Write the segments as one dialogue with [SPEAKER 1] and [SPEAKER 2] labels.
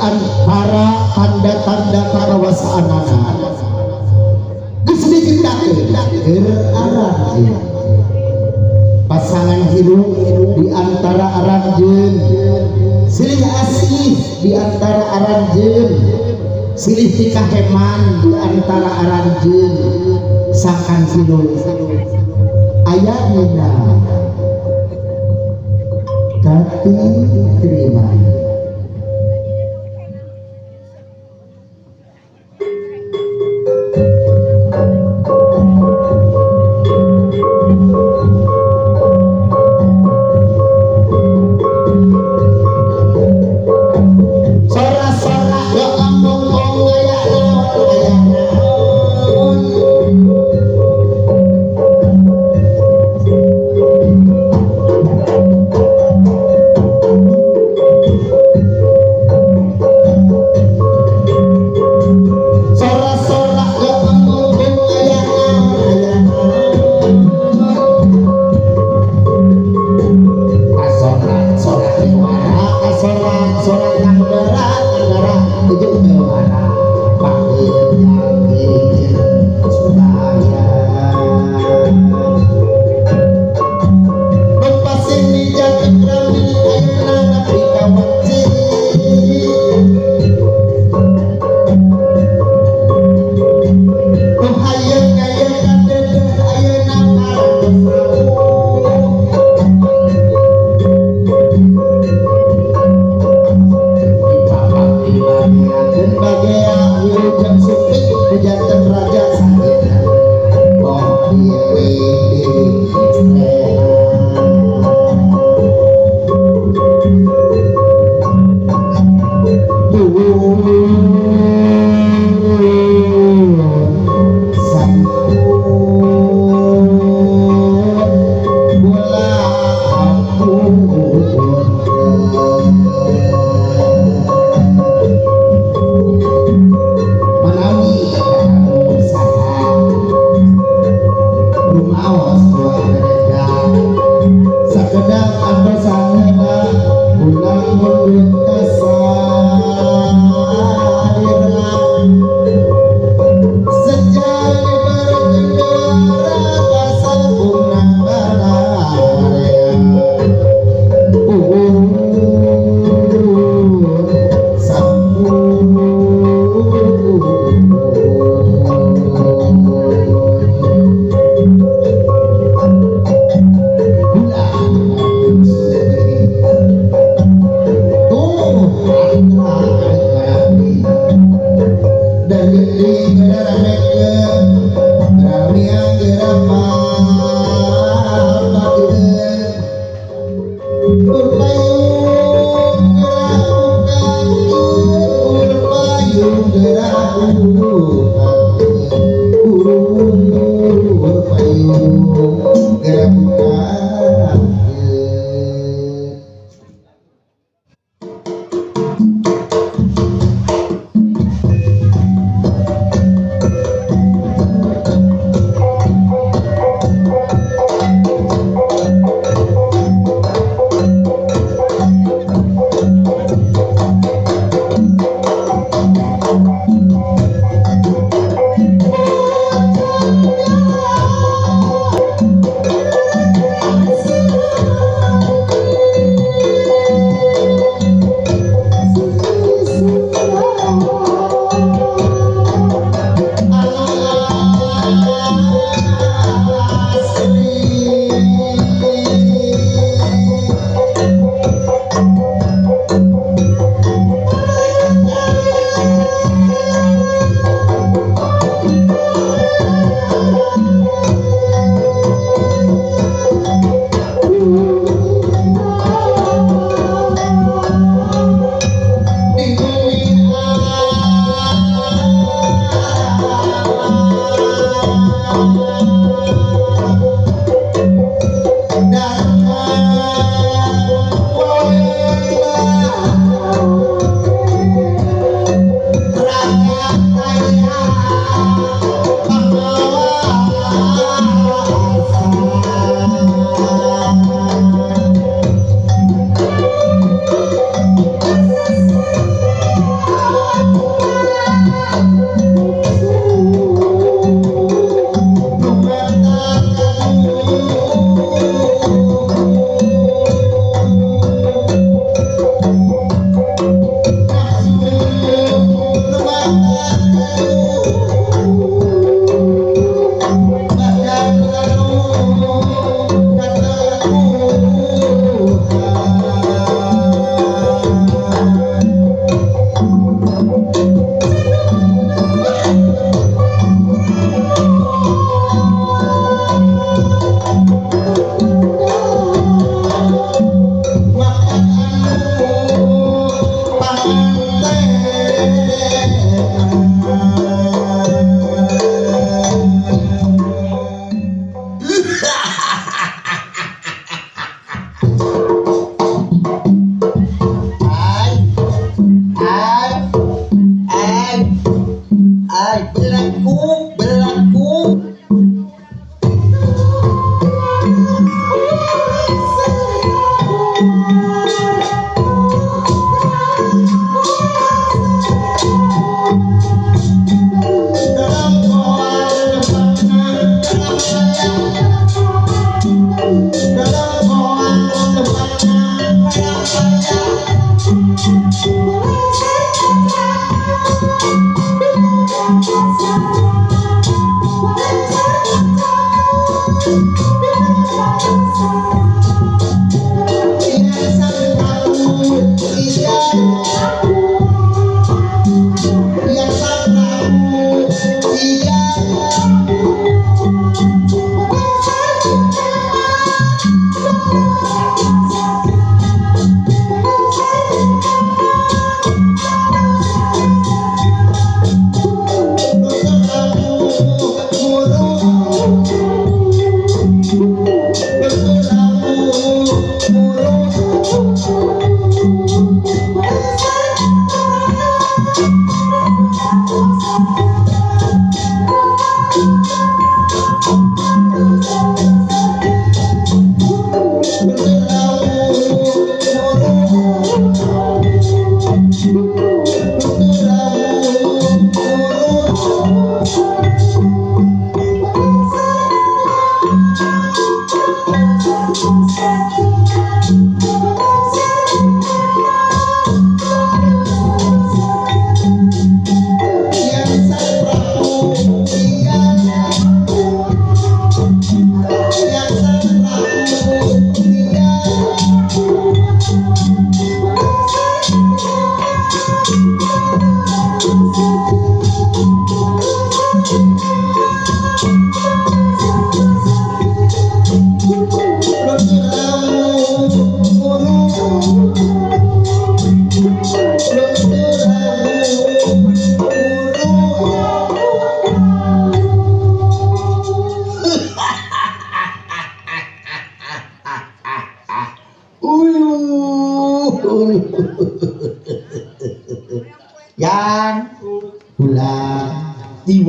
[SPEAKER 1] Antara tanda-tanda kakawasaanana geus diciptakeun keur aranjeun pasangan hirup di antara aranjeun, silih asih di antara aranjeun, silih tikaheman di antara aranjeun, sangkan hirup aya dina katerima. Sora-sora ya among aya naon, aya naon. Sora-sora ya among aya naon, aya naon. Kasorak sorak dewara, kasorak sorak kandara kandara tujuh dewara panggil yakin supaya Lepasin di jati rami ayeuna nepi ka wanci. Nu hayeung ngayeung kadeudeung ayeuna parantos rawuh. Dipapak dibagiakeun bagea wilujeng sumping hujanten raja sayeuna. Oh pilih di Sampun kula ampun manawi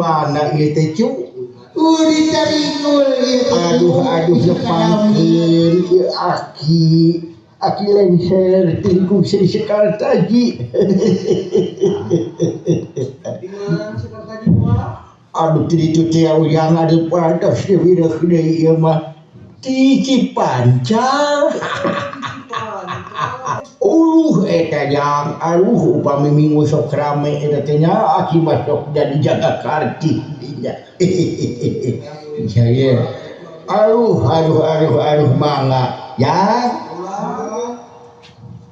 [SPEAKER 1] mana ieu teh cu?
[SPEAKER 2] Ditaringul ieu teh.
[SPEAKER 1] Aduh aduh lepangkeun ieu aki. Aki lengser tingkung Sri Sekartaji.
[SPEAKER 3] Di mana Sekartaji moal?
[SPEAKER 1] Aduh ti ditu teh uyang aduh parantos teh wireuh deui ieu mah. Ti Cipancar. Uluh eta jang aduh upami minggu sok rame eta teh nya aki mah sok jadi jaga karti dinya. Iya. Aduh aduh aduh aduh mangga jang.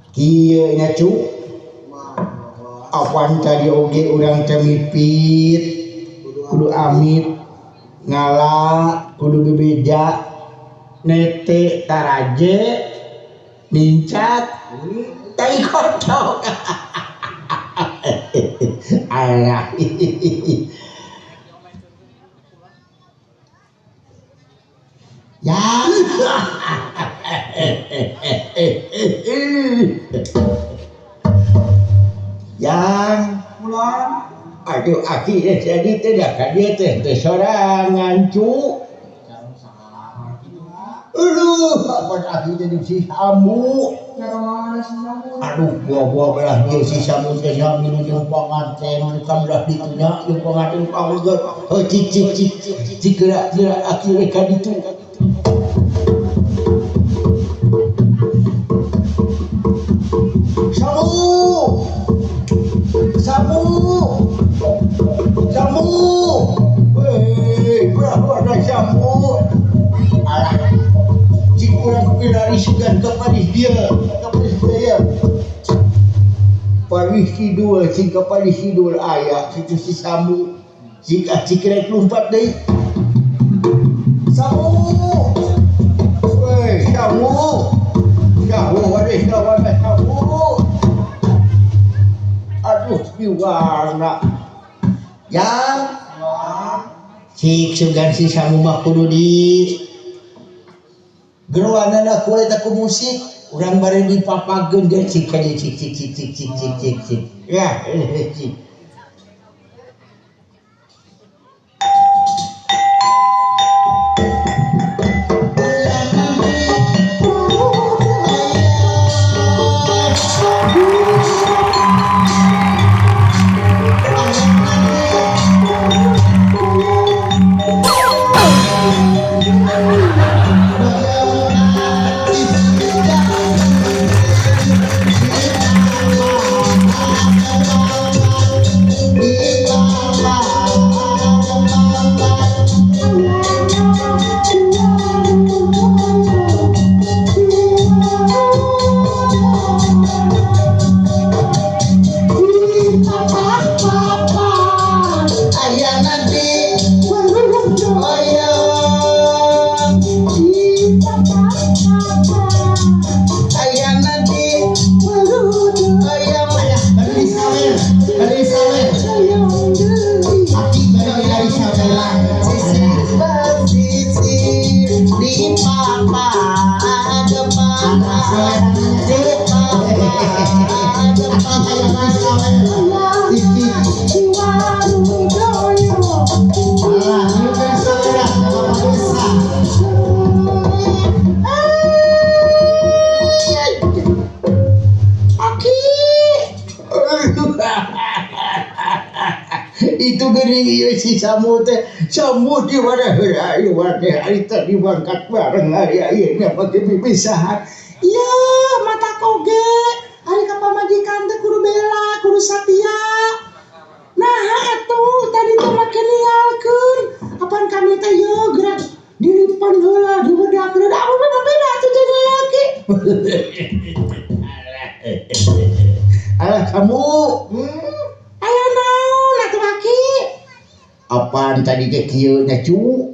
[SPEAKER 1] Kieu nya cu. Apan tadi oge urang teh mipit kudu amit ngala kudu bebeja nete taraje nincak tai kotok. Alah. Ya. Yang
[SPEAKER 3] pulang.
[SPEAKER 1] Aduh aki jadi teh dah ka dieu teh teh sorangan cu. Aduh, apa aki teh si Samu. Aduh, buah-buah belah dia si Samu teh nya milu jeung panganten bukan belah ditu nya jeung panganten paweget. Heuh cik cik cik cik gerak gerak aki rek ka ditu. Samu. Samu. Samu. Hei, berapa ada Samu? Alah. Cik urang pilari sugan ka paris dia, ka paris dia. Paris kidul, cik ka paris kidul aya situ si Samu. Cik cik rek lumpat deui. Samu. Hei, Samu. Samu ada sawana Samu. Aduh, piwarna. Yang cik sugan si Samu mah kudu di geroanana ku eta ku musik urang bari dipapageun ge cik ka cik cik cik cik cik cik cik cik. Ya, cik. Itu geuning ieu si Samu teh. Samu di mana heula ieu teh ari teh dibangkat bareng ari ayeuna pake pipisahan.
[SPEAKER 2] Iya, mata koge ari ka pamajikan teh kudu bela, kudu satia. Nah, atuh tadi teh make ninggalkeun. Apan kami teh yeuh gerak dilipan heula, dibedak heula. Da mah beda atuh jeung lalaki.
[SPEAKER 1] Alah Samu.
[SPEAKER 2] Aya naon atuh aki?
[SPEAKER 1] Apaan tadi teh kieu nya cu?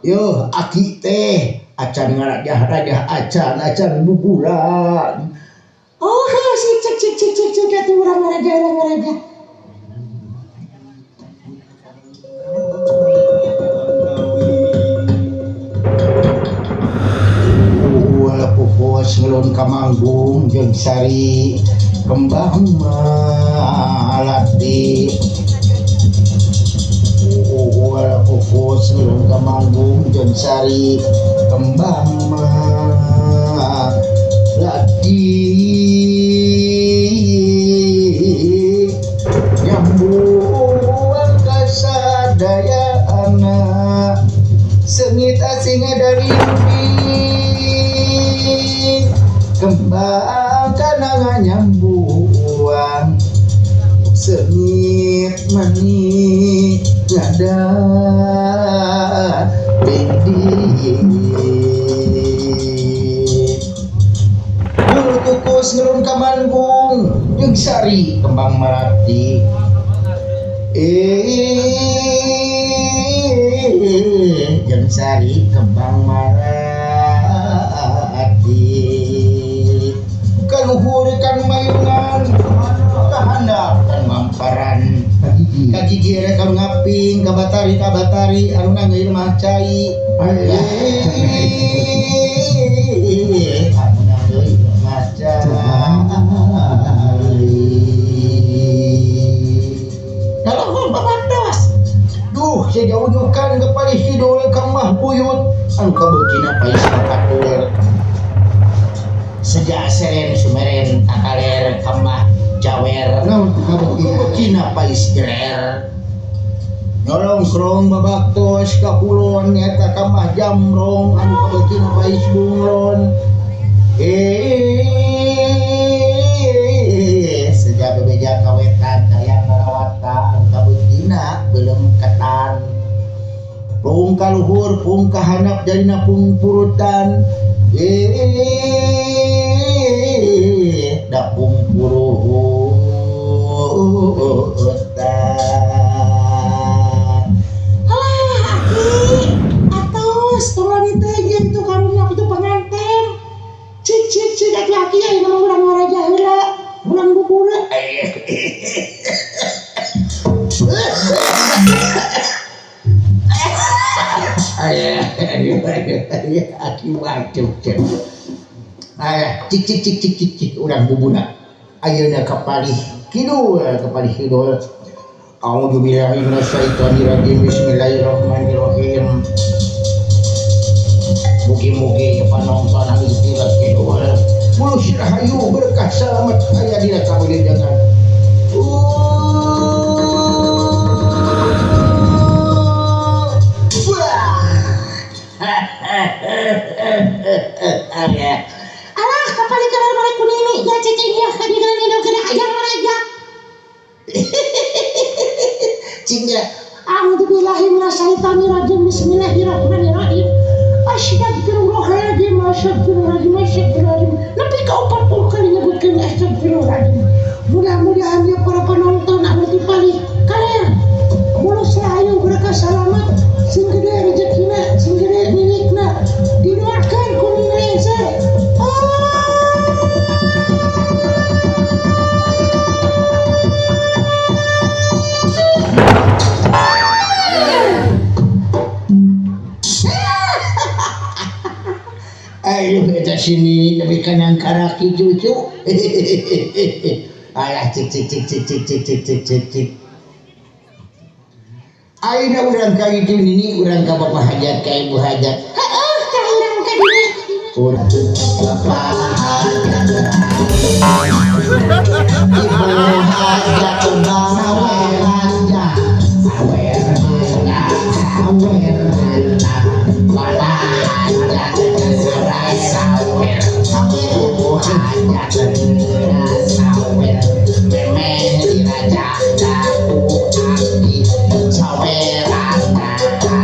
[SPEAKER 1] Yeuh aki teh acan ngarajah-rajah acan acan buburan.
[SPEAKER 2] Oh, si cek cek cek cek cek atuh urang ngarajah urang ngarajah.
[SPEAKER 1] Ulah pupus ngelun ka manggung jeung sari kembang malati. kukus ngelun ka manggung jeung sari kembang lagi nyambuang kasadayana sengit asing dari kembang kana nyambuang sengit mani ngada rinding bulu kukus ngelun ka manggung jeung sari kembang melati jeung sari kembang melati kaluhur kan mayungan kahandap kan mamparan kagigir ka ngaping kabatari kabatari anu nangeur mah cai anu nangeur mah cai nalahun babatos duh sejauh-jauhkan ke palih kidul ka mah buyut anu kabeukina pais katul sejak seren sumeren takaler kamah jawer kabeukina pais gerer nyolongkrong babaktos ka kulon eta kamah jamrong anu kabeukina pais bunglon sejak bebeja kawetan kaya ngarawata anu kabeukina belum ketan pung kaluhur pung kahanap jarina pung purutan dapung purutan.
[SPEAKER 2] Alah aki atos tolong itu aja itu karunya itu pengantin cik cik cik aki aki ya nama urang ngaraja heula urang bubura.
[SPEAKER 1] Aki waduh cik cik cik cik cik cik urang bubuna ayeuna ka palih kidul ka palih kidul. A'udzubillahi minasyaitonirrajim. Bismillahirrahmanirrahim. Mugi-mugi panonton anu tilas kidul mulus rahayu berkah selamat aya dina kawilujengan.
[SPEAKER 2] Alah kapal ikan mereka kunini ya cicing ya kadiran ini kena ayam raja.
[SPEAKER 1] Cingga.
[SPEAKER 2] A'udzubillahi minasyaitonirrajim. Bismillahirrahmanirrahim. Astagfirullahaladzim, astagfirullahaladzim, astagfirullahaladzim. Nepi ka 40 kali nyebutkeun astagfirullahaladzim. Mudah-mudahan ya para penonton anu ti palih kalian mulus rahayu berkah salamat sing gede rezekina, sing gede milikna. Didoakan ku Nini Lengser.
[SPEAKER 1] Ayo kita sini lebih kanan karaki cucu. Alah cik cik cik cik cik cik cik cik cik cik. Ayeuna urang ka itu nini urang ka bapak hajat ka ibu hajat.
[SPEAKER 2] Heeh, ka urang ka dieu.
[SPEAKER 1] Urang bapak hajat. Ibu hajat bawa hajat. Awer awer wala hajat sawer ibu hajat sawer memeh diraja ku abdi saweran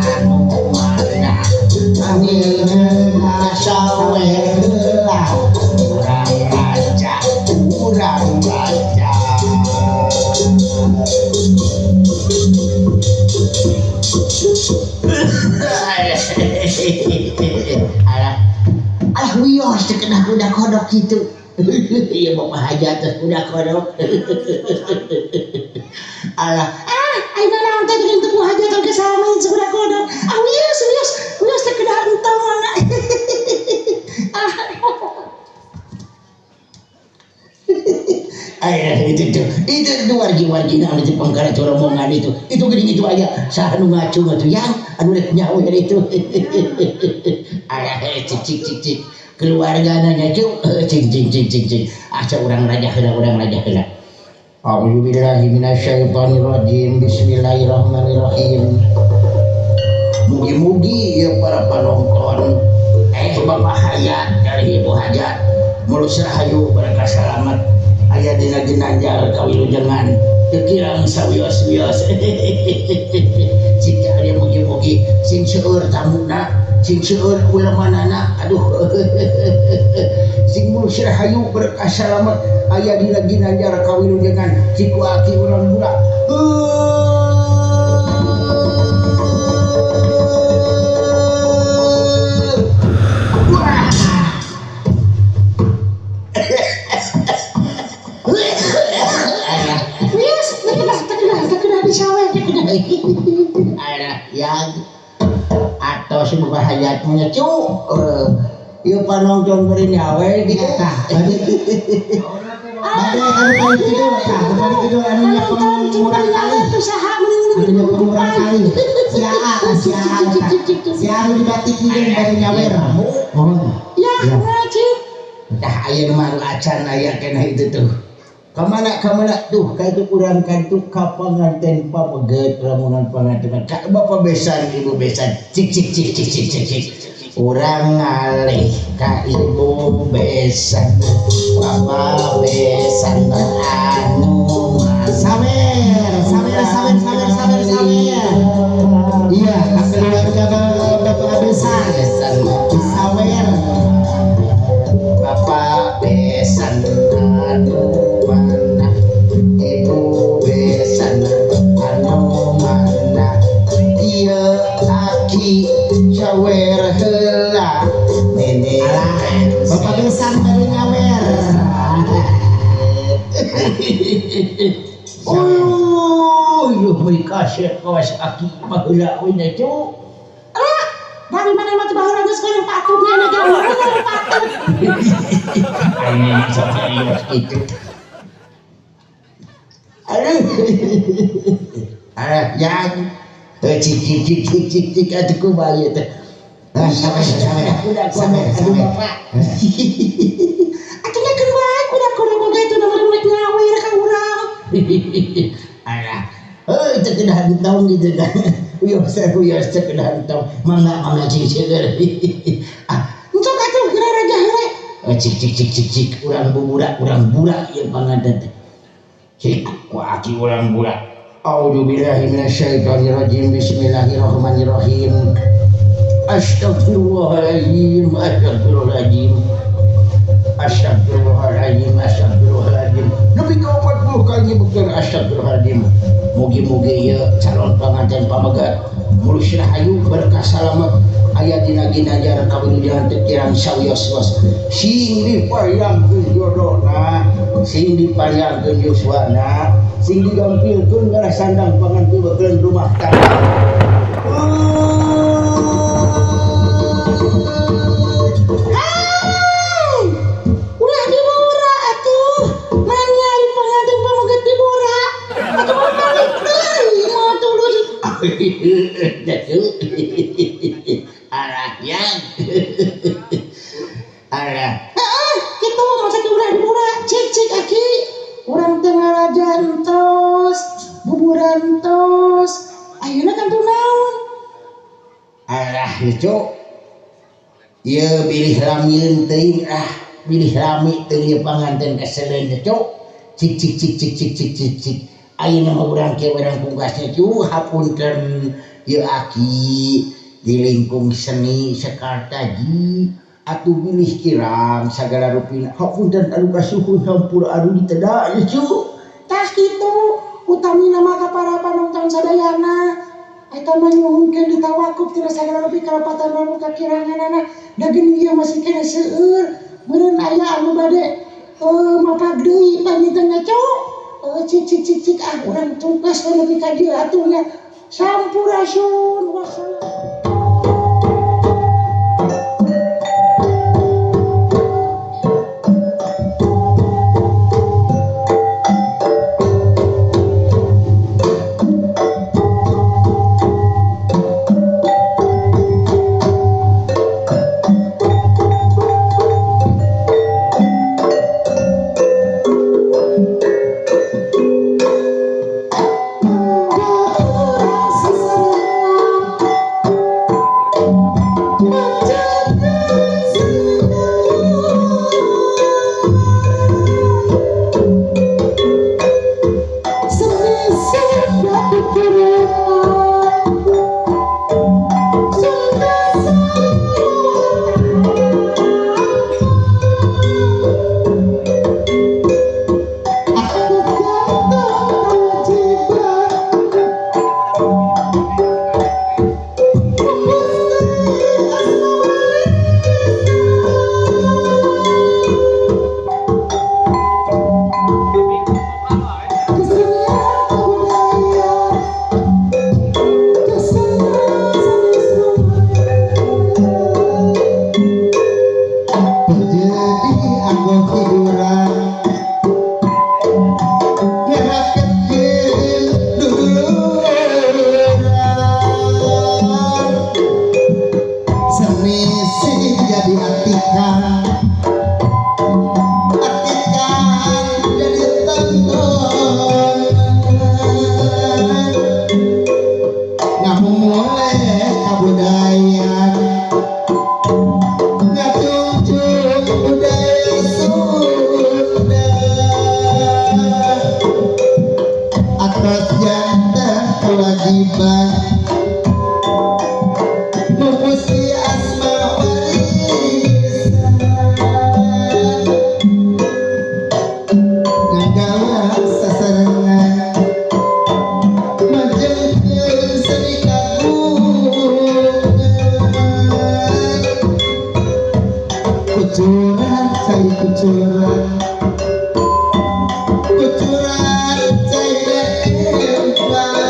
[SPEAKER 1] anu mana ayeuna sawer lah urang raja urang raja. Alah alah wios teu kena kuda kodok kitu. Ieu bapak hajat teh kuda kodok. Alah
[SPEAKER 2] ah ayeuna naon teh jeung teu hajat oge salami kuda kodok. Ah wios wios wios teh kuda entong mana.
[SPEAKER 1] Itu tuh wargi-wargi nah di pangkara rombongan itu geuning itu aja saha nu ngacung atuh yang Anu rek nyawer itu. Alah cik cik cik cik keluargana nya cuk cing cing cing cing cing asa urang raja heula urang raja heula. A'udzubillahi minasyaitonirrajim. Bismillahirrahmanirrahim. Mugi-mugi ya para penonton Bapak Hayat dari Ibu Hajat mulus rahayu berkah salamat aya dina ginanjar kawilujengan teu kirang sawios-wios. Cik aya mugi-mugi sing seueur tamuna sing seueur ulemanana aduh sing mulus rahayu berkah salamat aya dina ginanjar kawilujengan cik ku aki urang budak. Yang atau si Bapak Hayat punya cuk ieu panonton beri nyawe gitu
[SPEAKER 2] tah bade anu paling kidul tah paling kidul anu nya pengurang kali anu pengurang kali si A si A si A nu dibatik ieu bade nyawer mohon
[SPEAKER 1] ya wajib tah aya nu maru acan aya keneh itu tuh kamana kamana tuh ka itu urang kantu ka panganten pameget lamunan panganten ka bapak besan ibu besan cik cik cik cik cik cik cik urang ngalih ka ibu besan bapak besan anu
[SPEAKER 2] sawer sawer sawer sawer sawer sawer iya ka keluarga bapak besan sawer
[SPEAKER 1] bapak besan anu mana ibu besan anu mana ieu aki sawer heula nenek
[SPEAKER 2] bapak besan bari nyawer.
[SPEAKER 1] Oh ieu meuli kaset kawas aki baheula we nya cu.
[SPEAKER 2] Alah dari mana mah baheula geus goreng patutnya nya ge goreng patut.
[SPEAKER 1] Aing sok serius kitu. Aduh. Alah yang cik cik cik cik cik cik atuh kumaha ieu teh.
[SPEAKER 2] Ah sawer sawer sawer aduh bapak. Atuh nya keun bae kuda kuda boga itu nomor rek nyawer ka urang.
[SPEAKER 1] Alah. Heuh teu kedah entong gitu kan. Wios wios teu kedah entong. Mangga mangga cing seueur. Ah,
[SPEAKER 2] engcok atuh geura raja heula.
[SPEAKER 1] Cik cik cik cik cik urang buburak urang burak ieu panganten teh. Cik ku aki urang burak. A'udzubillahi minasyaitonirrajim. Bismillahirrahmanirrahim. Astagfirullahaladzim, astagfirullahaladzim. Astagfirullahaladzim, astagfirullahaladzim. Nepi ka 40 kali nyebutkeun astagfirullahaladzim. Mugi-mugi ieu calon panganten pamegat mulus rahayu berkah salamet aya dina ginanjar kawilujengan teu kirang sawios-wios. Sing dipayangkeun jodona, sing dipayangkeun yuswana, sing digampilkeun ngarah sandang pangan pibekeun rumah tangga.
[SPEAKER 2] Hai, ulah dibora atuh, mana ari panganten pameget dibora, atuh mah balik deui mah tulus.
[SPEAKER 1] Alah yang, alah.
[SPEAKER 2] Heeh, kitu masa ulah dibora, cik cik aki, urang teh ngarajan tos, buburan tos, ayeuna kan tuh naon?
[SPEAKER 1] Alah itu. Ieu bilih ramieun teuing ah, bilih rami teuing ieu panganten keseleun teh cuk. Cik cik cik cik cik cik cik cik. Ayeuna mah urang ke urang pungkasnya cu hapunten ieu aki di lingkung seni Sekartaji atuh bilih kirang sagala rupina hapunten anu kasuhun hampura anu diteda ieu cu.
[SPEAKER 2] Tah kitu utamina mah ka para panonton sadayana. Eta mah nyuhunkeun ditawakup tina sagala rupi kalepatan anu kakiranganana da geuning ieu masih keneh seueur meureun aya anu bade mapag deui panginten nya cuk. Cik cik cik cik ah urang tungkas we nepi ka dieu atuh nya. Sampurasun wassalam. cai kucuran kucuran cai lempang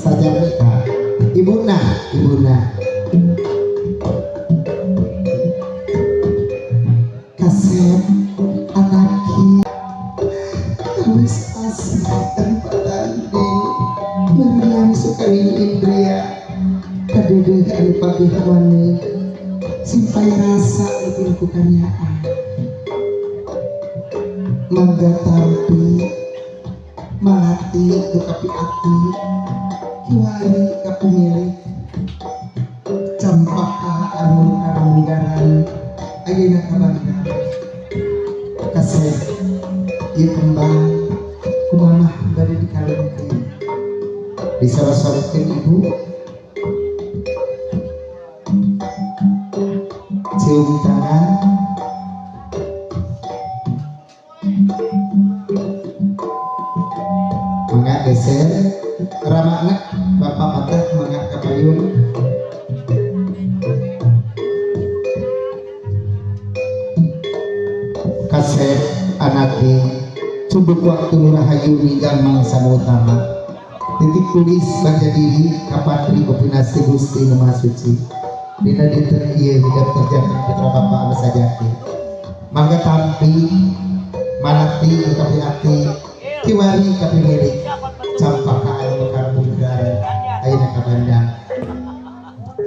[SPEAKER 2] Sajami ibuna ibuna kasep anaki terus asih tanpa tanding Mariam Sukarini Indria kadede anu pabih maneh simpai rasa nu ku kanyaan mangga tampi malati nu kapi ati kiwari ka pemilik campaka anu karunggaran ayeuna ka Bandar kasep ieu kembang kumamah bade dikalungkeun disorot-sorotkeun ibu cium tangan mangga geser ramana bapak patah mangga ka payung kasep anake cubuk waktu rahayu minggang mangsa utama titik tulis baca diri kapatri kopinasi Gusti Nu Maha Suci dina dinten ieu hidep terjadi putra bapak anu sajati mangga tampi malati nu kapi ati kiwari kapi milik campaka anu mekar bunggaran ayeuna ka Bandang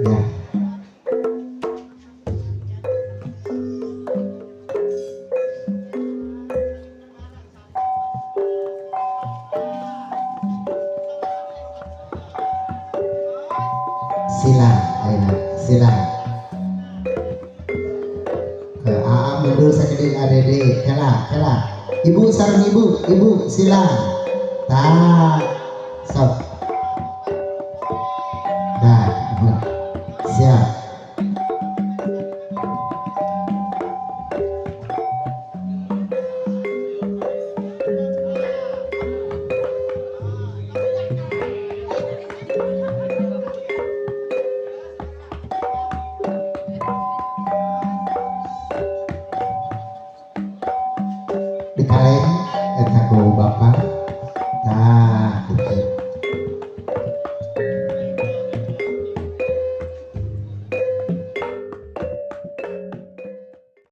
[SPEAKER 2] ya. Sila, ayo, sila. Ke AA mundur sakedik ADD, kela, kela. Ibu sareng ibu, ibu sila. Tah, sok. Dah, siap. Dikaleng eta ku bapak